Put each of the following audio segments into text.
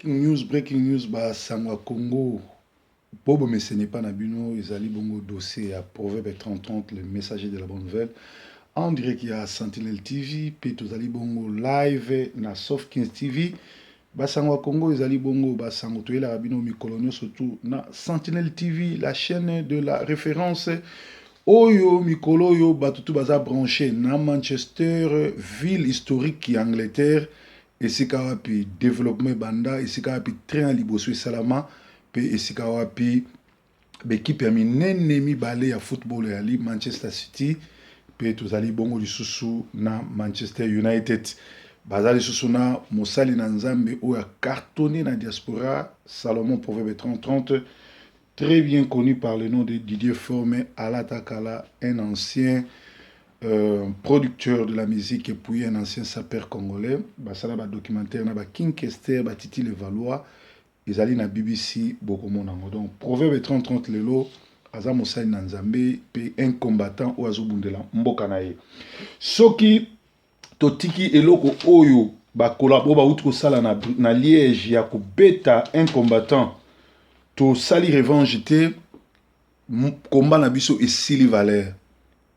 News, breaking news, basango ya Congo po bomesene epa na bino. Ezali bongo dossier ya Proverbe 3030, le messager de la bonne nouvelle, en direct ya Sentinelle TV, mpe tozali bongo live na Soft 15 TV. Basango ya Congo, ezali bongo basango toyelaka bino mikolo nyonso tu na Sentinelle TV, la chaîne de la référence. Oyo mikolo oyo bato tu baza branché na Manchester, ville historique ya Angleterre, esika wapi développement ebanda, esika wapi train ya liboso esalama, mpe esika wapi baekipe ya minene mibale ya football eyali Manchester City, mpe tozali bongo lisusu na Manchester United. Baza lisusu na mosali na Nzambe oyo acartonné na diaspora, Salomon Proverbe 3030, très bien connu par le nom de Didier Forme Alatakala, un ancien producteur de la musique et puis un ancien sapeur congolais. Basala badocumentaire na baKing Kester, baTiti Levallois, ezali na BBC, bokomona yango. Donc Proverbe 3030 lelo aza mosali na Nzambe mpe un combattant oyo azobundela mboka na ye. Soki totiki eloko oyo bakolabo bauti kosala na Liège ya kobeta un combattant, tosali revanche te, komba na biso esili valeur.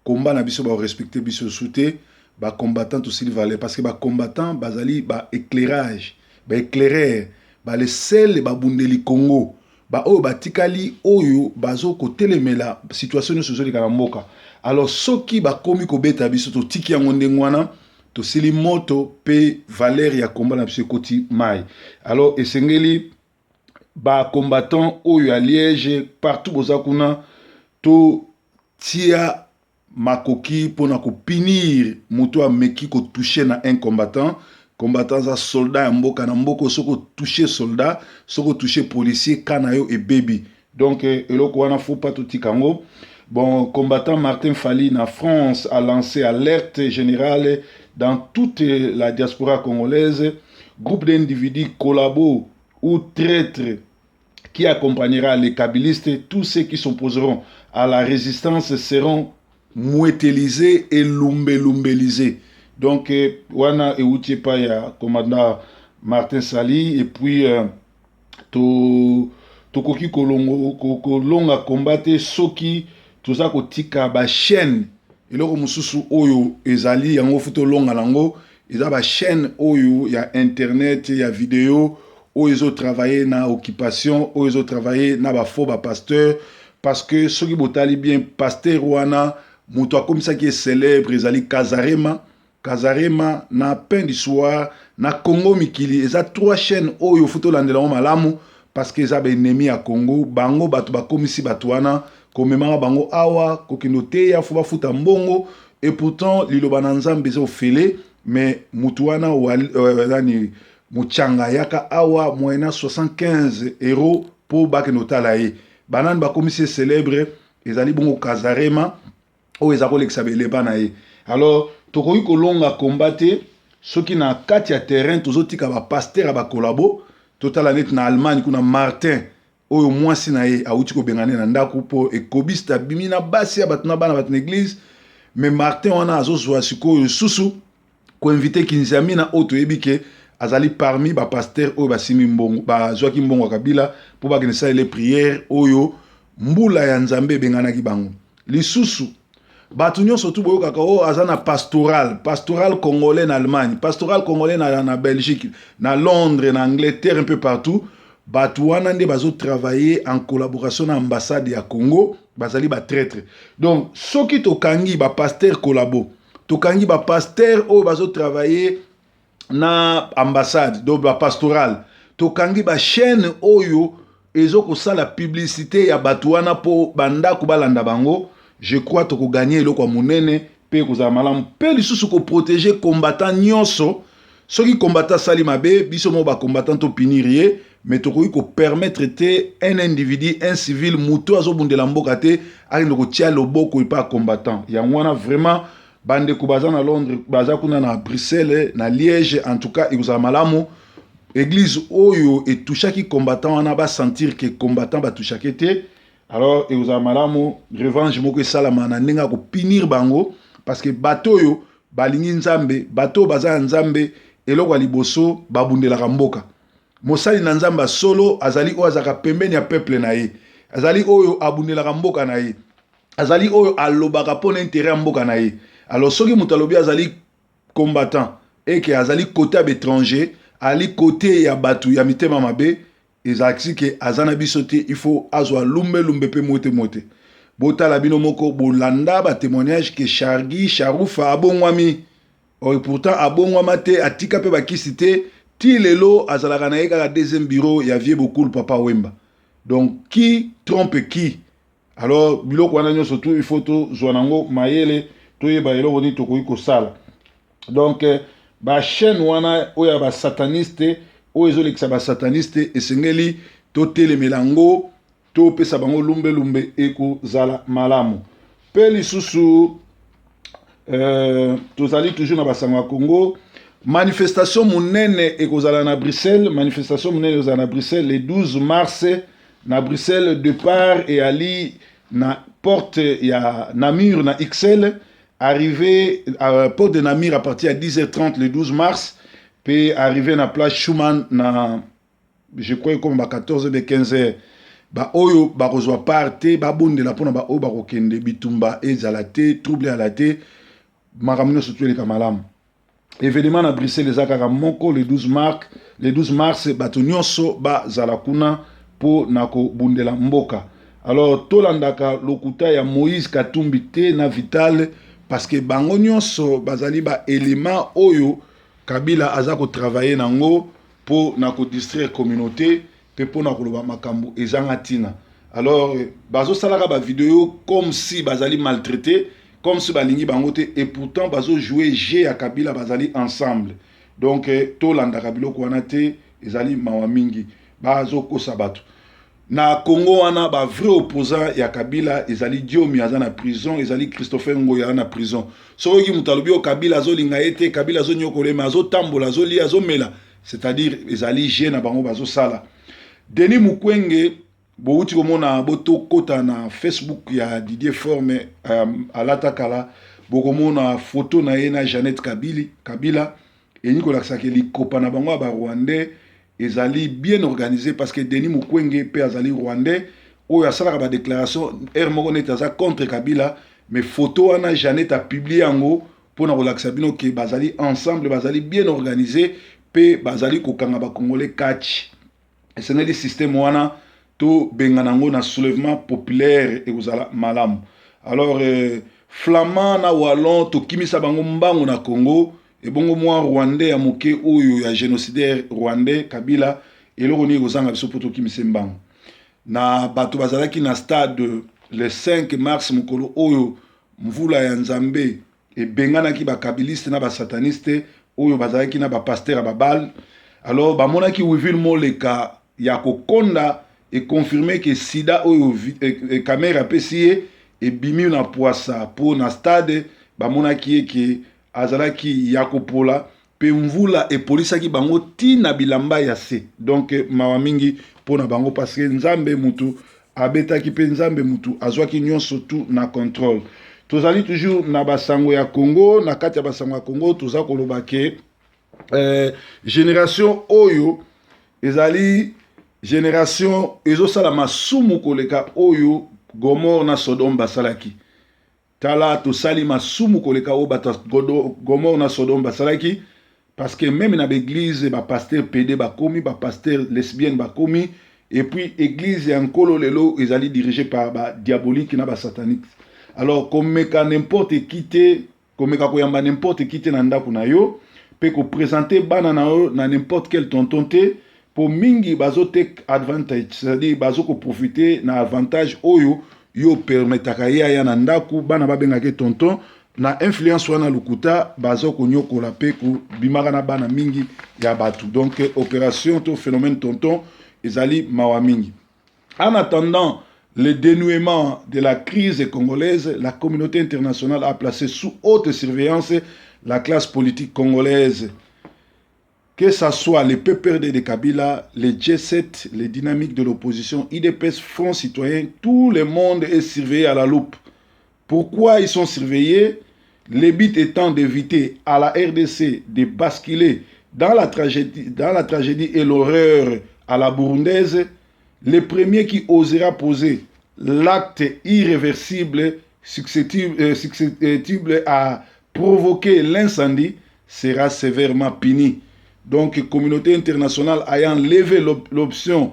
Komba na biso, barespecte biso su te. Bacombattant tosili valeur, parce que bacombattant bazali baéclairage, baéclaireur, balesele babundeli Congo, baoyo batikali, oyo bazokotelemela situation nyonso ezoleka na mboka. Alors soki bakomi kobeta biso, totiki yango ndenge wana, tosili moto mpe valeur ya komba na biso ekoti mai. Alors esengeli bacombattant oyo ya Liège, partout boza kuna, totia makoki mpona kopunir moto ameki kotouche na un combattant. Combattant aza soldat ya mboka. Na mboka, soki otouche soldat, soki otouche policier, ka na yo ebebi. Donc eloko wana, faut pas totika yango. Bon, combattant Martin Fally na France a lancé alerte générale dans toute la diaspora congolaise: groupe d'individus collabos ou traîtres qui accompagnera les kabilistes, tous ceux qui s'opposeront à la résistance seront mouettelisés et lumbelumbelisés. Donc wana euti epai ya commandant Martin Sali. Et puis to tokoki kolonga komba te soki toza kotika bachaîne. Eloko mosusu oyo ezali yango faut tolonga nango, eza bachaîne oyo ya internet ya video oyo ezotravaille na occupation, oyo ezotravaille na bafaux bapasteur. Parce que soki botali bien, pasteur wana, moto akomisaki ye célèbre ezali Kazarema. Kazarema na Pain du Soir na Congo Mikili, eza trois chaînes oyo faut tolandela yango malamu, parce que eza baennemi ya Congo. Bango bato bakomisi bato wana, komemaka bango awa, kokende oteya, faut bafuta mbongo, et pourtant liloba na Nzambe eza ofele. Mais mutu wana nani motyanga ayaka awa moyena 75 euro mpo bakende otala ye. Banani bakomisi ye célèbre? Ezali bongo Kazarema oyo eza kolekisa beleba na ye. Alors tokoki kolonga komba te soki na kati ya terrain tozotika bapasteur ya bakolabo. Totala neti na Allemagne kuna, Martin oyo mwasi na ye awuti kobengana na ndako mpo ekobiste, abimi na basi ya bato na bana bato na église. Mais Martin wana azozwa sikoyo lisusu koinvite Kinziamina, oyo toyebi ke azali parmi bapasteur oyo basimi mbongo, bazwaki mbongo ya Kabila mpo bakende salela prière, oyo mbula ya Nzambe ebenganaki bango. Lisusu bato nyonso tu boyokaka oyo aza na pastoral, pastoral congolais na Allemagne, pastoral congolais na Belgique, na Londres, na Angleterre, un peu partout, bato wana nde bazotravaille en collaboration na ambassade ya Congo, bazali batraître. Donc soki tokangi bapasteur collabo, tokangi bapasteur oyo bazotravaille na ambassade, donc bapastoral, tokangi bachaîne oyo ezokosala publicité ya bato wana mpo bandako balanda bango, je crois tokoganye eloko ya monene mpe kozala malamu, mpe lisusu koprotege combattant nyonso. Soki combattant asali mabe, biso moko bacombattant topunir ye, mais tokoki kopermettre te un individu, un civil, moto azobundela mboka te, akende kotia loboko epa combattant. Yango wana vraiment, bandeko baza na Londres, baza kuna na Bruxelles, na Liège, en tout cas ekozala malamu église oyo etouchaki combattant wana basentir ke combattant batouchaki te. Alors ekozala malamu revanche moko esalama na ndenge ya kopunir bango, parce que bato oyo balingi Nzambe, bato oyo baza ya Nzambe, eloko ya liboso babundelaka mboka. Mosali na Nzambe ya solo azali oyo azalaka pembeni ya peuple na ye, azali oyo abundelaka mboka na ye, azali oyo alobaka mpo na intérêt ya mboka na ye. Alors soki moto alobi azali combattant eke azali côté ya baétranger, ali côté ya bato ya mitema mabe, ezalaki ke aza na biso te. Il faut azwa lumbelumbe mpe mote mote. Botala bino moko, bolanda batémoignage ke Shargi Sharufa abongwami oyo. Pourtant abongwama te, atika mpe bakisi te. Ti lelo azalaka na ye kaka deuxième bureau ya vieux Bokul, Papa Wemba. Donc qui trompe qui? Alors biloko wana nyonso tu, il faut tozwa nango mayele, toyeba eloko nini tokoki kosala. Donc bachaîne wana oyo ya basataniste, oyo ezolekisa basataniste, esengeli totelemela yango, topesa bango lumbelumbe, ekozala malamu. Mpe lisusu tozali toujours na basango ya Congo. Manifestation monene ekozala na Bruxelles, manifestation monene ekozala na Bruxelles le 12 mars na Bruxelles. Départ eyali na porte ya Namur na Ixelles, arrivé à porte de Namur à partir ya 10h30 le 12 mars, mpe arrivé na place Schuman na, je crois, comme ba 14 h 15 h. Baoyo bakozwa part te, babondela mpona baoyo bakokende. Bitumba ezala te, trouble ezala te, makambo nyonso tu eleka malamu. Événement na Bruxelles eza kaka moko, le 12 mars, le 12 mars. Bato nyonso bazala kuna mpo na kobundela mboka. Alors tolandaka lokuta ya Moïse Katumbi te na Vital, parce que bango nyonso bazali baélément oyo Kabila aza kotravailler nango mpo na kodistraire communauté mpe mpo na koloba makambo ezanga ntina. Alors bazosalaka bavideo comme si bazali maltraité, comme si balingi bango te, et pourtant bazojouer jeu ya Kabila, bazali ensemble. Donc tolandaka biloko wana te, ezali mawa mingi, bazokosa bato na Congo wana. Bavrai opposant ya Kabila ezali Diomi, aza na prison, ezali Christopher Ngoyi, aza na prison. Soki oyoki moto alobi oyo Kabila azolinga ye te, Kabila azonyokola ye, me azotambola, azolia, azomela, c'est-à-dire ezali jeu na bango bazosala. Denis Mukwege, bowuti komona, botokota na Facebook ya Didier Forme alata kala, bokomona foto na ye na Jeannette Kabili Kabila. Elingi kolakisaka likopa na bango ya barwandais ezali bien organisé, parce que Denis Mukwege mpe azali rwandais oyo asalaka badéclaration aire moko neti aza contre Kabila. Mais photo wana, Jeannette apublier yango mpona kolakisa bino ke bazali ensemble, bazali bien organisé mpe bazali kokanga bacongolais catch. Esengeli système wana tobengana yango na soulèvement populaire, ekozala malamu. Alors flamand na wallon, tokimisa bango mbango na Congo. Ebongo mwa rwandais ya moke oyo ya génocidaire rwandais Kabila, eloko nini ekozanga biso mpo tokimisa mbango? Na bato bazalaki na stade le 5 mars, mokolo oyo mvula ya Nzambe ebenganaki bakabiliste na basataniste oyo bazalaki na bapasteur ya babale. Alors bamonaki Wivine Moleka ya kokonda, econfirmer ke sida oyo Kamerhe apesi ye ebimi na pwasa, mpo na stade bamonaki ye ke azalaki ya kopola, mpe mvula epolisaki bango ntina bilamba ya se. Donc mawa mingi mpona bango, parce que Nzambe mutu abetaki mpe Nzambe mutu azwaki nyonso tu na contrôle. Tozali toujours na basango ya Congo. Na kati ya basango ya Congo, toza koloba ke génération oyo ezali génération ezosala masumu koleka oyo Gomore na Sodome basalaki. Tala, tosali masumu koleka oyo bato ya Gomore na Sodome basalaki, parce que même na baeglise, bapasteur pédé bakomi, bapasteur lesbienne bakomi. Et puis église ya Nkolo lelo ezali dirigé par badiabolique na basatanique. Alors komeka n'importe qui te, komeka koyamba n'importe qui te na ndako na yo, mpe koprésenter bana na yo na n'importe quel tonton te, mpo mingi bazotake advantage, c'est-à-dire bazokoprofiter na avantage oyo yo permettaka ye aya na ndako, bana babengaki tonton. Na influence wana lokuta, baza konyokola mpe kobimaka na bana mingi ya bato. Donc opération to phénomène tonton ezali mawa mingi. En attendant le dénouement de la crise congolaise, la communauté internationale a placé sous haute surveillance la classe politique congolaise. Que ce soit les PPRD de Kabila, les G7, les dynamiques de l'opposition, UDPS, Front Citoyen, tout le monde est surveillé à la loupe. Pourquoi ils sont surveillés? Le but étant d'éviter à la RDC de basculer Dans la tragédie et l'horreur à la burundaise, le premier qui osera poser l'acte irréversible susceptible à provoquer l'incendie sera sévèrement puni. Donc, communauté internationale ayant levé l'option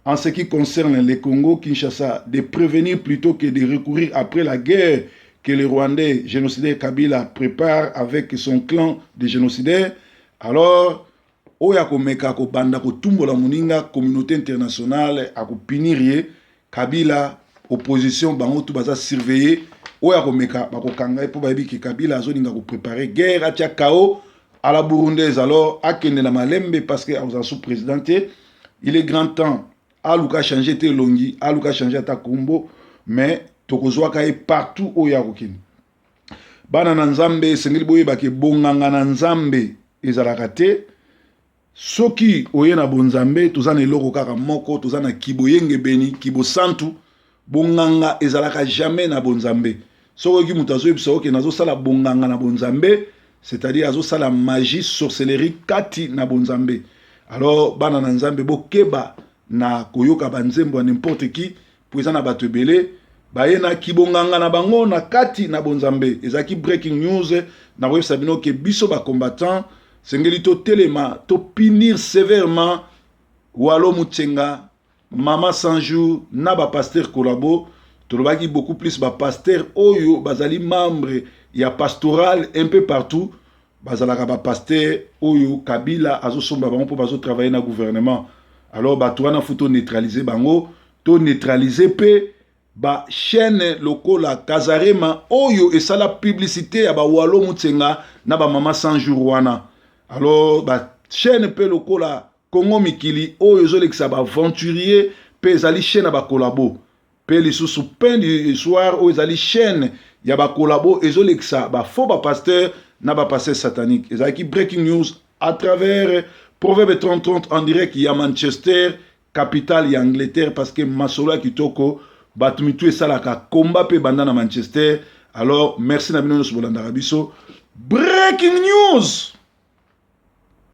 en ce qui concerne le Congo, Kinshasa, de prévenir plutôt que de recourir après la guerre que le Rwandais génocidaire Kabila prépare avec son clan de génocidaires, alors oyo akomeka kobanda kotumbola moninga, communauté internationale akopunir ye. Kabila, opposition, bango tu baza surveiller. Oyo akomeka, bakokanga ye, mpo bayebi ke Kabila azolinga kopréparer guerre, atia chaos à la burundaise. Alors akende na malembe, parce que akozala sous président te. Il est grand temps aluka changer te elongi, aluka changer ata kombo, mais tokozwaka ye partout oyo akokende. Bana na Nzambe, esengeli boyebaka, ebonganga na Nzambe ezalaka te. Soki oye na bonzambe, toza na eloko kaka moko, toza na kiboyengebeni, kibosantu. Bonganga ezalaka jamais na bonzambe. Soki oyoki moto azoyebisa oke nazosala bonganga na bonzambe, c'est-à-dire azosala magie, sorcellerie kati na bonzambe. Alors bana na Nzambe, bokeba na koyoka banzembo ya n'importe qui, po eza na bato ebele baye na kibonganga na bango na kati na bonzambe. Ezalaki breaking news na koyebisa bino ke biso bacombattant sengeli totelema, topunir sévèrement Walo Mutsenga, Mama Sanjour na bapasteur collabo. Tolobaki beaucoup plus bapasteur oyo bazali membre ya pastoral un peu partout, bazalaka bapasteur oyo Kabila azosomba bango mpo bazotravailler na gouvernement. Alors bato wana, faut toneutraliser bango, toneutraliser mpe bachaîne lokola Kazarema oyo esala publicité ya bawalo Mutsenga na bamama 100 jour wana. Alors bachaîne mpe lokola Kongo Mikili oyo ezolekisa baaventurier, mpe ezali chaîne ya bacollabo, mpe lisusu Pain du Soir oyo ezali chaîne ya bacollabo, ezolekisa bafaux bapasteur na bapasteur satanique. Ezalaki breaking news à travers Proverbe 3030 en direct ya Manchester, capitale ya Angleterre, parce que masolo ya kitoko, bato mitu esalaka komba mpe banda na Manchester. Alors merci na bino nyonso bolandaka biso. Breaking news.